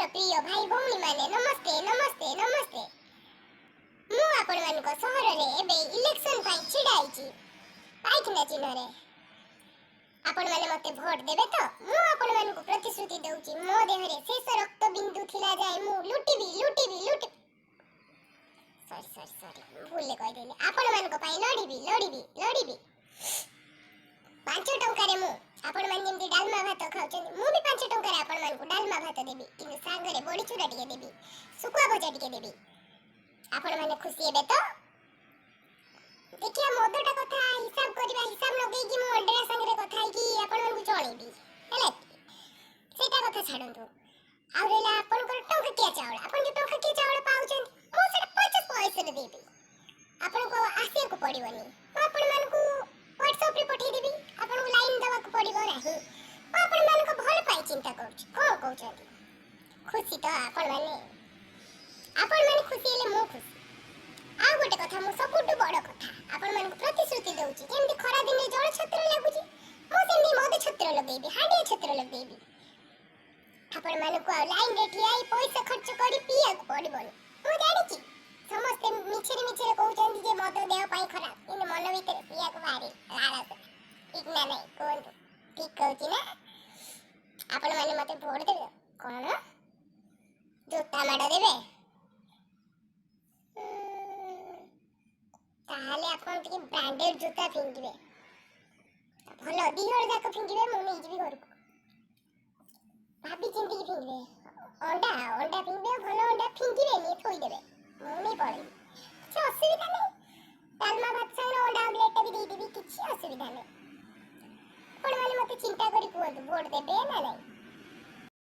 ମୋର ପ୍ରିୟ ଭାଇ ଭଉଣୀମାନେ, ନମସ୍ତେ, ନମସ୍ତେ, ନମସ୍ତେ। ମୁଁ ଆପଣମାନଙ୍କ ସହରରେ ଏବେ ଇଲେକ୍ସନ ପାଇଁ ଛିଡ଼ା ହେଇଛି ପାଇଖାନା ଚିହ୍ନରେ। ଆପଣମାନେ ମୋତେ ଭୋଟ ଦେବେ ତ? ମୁଁ ଆପଣମାନଙ୍କୁ ପ୍ରତିଶ୍ରୁତି ଦେଉଛି, ମୋ ଦେହରେ ଶେଷ ରକ୍ତ ବିନ୍ଦୁ ଥିଲା ଯାଏ ମୁଁ ଲୁଟିବି, ଲୁଟିବି, ଲୁଟି, ସରି, ସରି, ସରି, ଭୁଲରେ କହିଦେଲି। ଆପଣମାନଙ୍କ ପାଇଁ ଲଢ଼ିବି, ଲଢ଼ିବି, ଲଢ଼ିବି। 5 ଟଙ୍କାରେ ମୁଁ, ଆପଣମାନେ ଯେମିତି ଡାଲମା ଭାତ ଖାଉଛନ୍ତି, ମୁଁ ବି 5 ଟଙ୍କାରେ ଆପଣମାନଙ୍କୁ ଡାଲମା ଭାତ ଦେବି, କିନ୍ତୁ ସାଙ୍ଗରେ ବଡ଼ିଚୁରା ଟିକେ ଦେବି, ଶୁଖୁଆ ଭଜା ଟିକେ ଦେବି। ଆପଣମାନେ ଖୁସି ହେବେ ତ? ଦେଖିବା, ମଦଟା କଥା ହିସାବ କରିବା। ହିସାବ ଲଗେଇକି ମୁଁ ଅଣ୍ଡିରା ସାଙ୍ଗରେ କଥା ହେଇକି ଆପଣମାନଙ୍କୁ ଜଣେଇବି, ହେଲା କି? ସେଇଟା କଥା ଛାଡ଼ନ୍ତୁ। ଆଉ ରହିଲା ଆପଣଙ୍କର ଟଙ୍କିକିଆ ଚାଉଳ। ଆପଣ ଯୋଉ ଟଙ୍କିକିଆ ଚାଉଳ ପାଉଛନ୍ତି, ମୁଁ ସେଇଟା 50 ପଇସାରେ ଦେବି। ଆପଣଙ୍କୁ ଆଉ ଆସିବାକୁ ପଡ଼ିବନି। ମୁଁ ଆପଣମାନଙ୍କୁ ହ୍ୱାଟ୍ସଆପ୍ରେ ପଠେଇଦେବି। ଆପଣଙ୍କୁ ଲାଇନ୍ ଦେବାକୁ ପଡ଼ିବ ନାହିଁ। ମୁଁ ଆପଣମାନଙ୍କ ଭଲ ପାଇଁ ଚିନ୍ତା କରୁଛି। କ'ଣ କହୁଛନ୍ତି? ଖୁସି ତ ଆପଣମାନେ? ଆପଣମାନେ ଖୁସି ହେଲେ ମୁଁ ଖୁସି। ଆଉ ଗୋଟେ କଥା, ମୁଁ ସବୁଠୁ ବଡ଼ କଥା ଆପଣମାନଙ୍କୁ ପ୍ରତିଶ୍ରୁତି ଦେଉଛି, ଯେମିତି ଖରା ଦିନେ ଜଳ ଛତ୍ର ଲାଗୁଛି, ମୁଁ ସେମିତି ମଦ ଛତ୍ର ଲଗେଇବି, ହାଣ୍ଡିଆ ଛତ୍ର ଲଗେଇବି। ଆପଣମାନଙ୍କୁ ଆଉ ଲାଇନରେ ଠିଆ ହେଇ ପଇସା ଖର୍ଚ୍ଚ କରି ପିଇବାକୁ ପଡ଼ିବନି। ମୁଁ ଜାଣିଛି, ସମସ୍ତେ ମିଛରେ ମିଛରେ କହୁଛନ୍ତି ଯେ ମଦ ଦେହ ପାଇଁ ଖରାପ, କିନ୍ତୁ ମନ ଭିତରେ ପିଇବାକୁ ଭାରି ଲାଳସା। ଠିକ ନା ନାହିଁ କୁହନ୍ତୁ? ଠିକ କହୁଛି ନା? ଆପଣମାନେ ମୋତେ ଭୋଟ ଦେବେ? କ'ଣ ଜୋତା ମାଡ଼ ଦେବେ? ତାହେଲେ ଆପଣ ଟିକେ ବ୍ରାଣ୍ଡେଡ୍ ଜୋତା ଫିଙ୍ଗିବେ, ଭଲ ଦିହଳ ଯାକ ଫିଙ୍ଗିବେ, ମୁଁ ନେଇଯିବି ଘରକୁ। ଭାବି ଚିନ୍ତିକି ଫିଙ୍ଗିବେ। ଅଣ୍ଡା, ଅଣ୍ଡା ଫିଙ୍ଗିବେ, ଭଲ ଅଣ୍ଡା ଫିଙ୍ଗିବେନି, ଥୋଇଦେବେ, ମୁଁ ନେଇ ପଳେଇବି। କିଛି ଅସୁବିଧା ନାହିଁ। ଡାଲମା ଭାତ ସାଙ୍ଗରେ ଅଣ୍ଡା ଅମଲେଟଟା ବି ଦେଇଦେବି, କିଛି ଅସୁବିଧା ନାହିଁ। ଆପଣମାନେ ମୋତେ ଚିନ୍ତା କରି କୁହନ୍ତୁ, ଭୋଟ ଦେବେ ନା ନାହିଁ?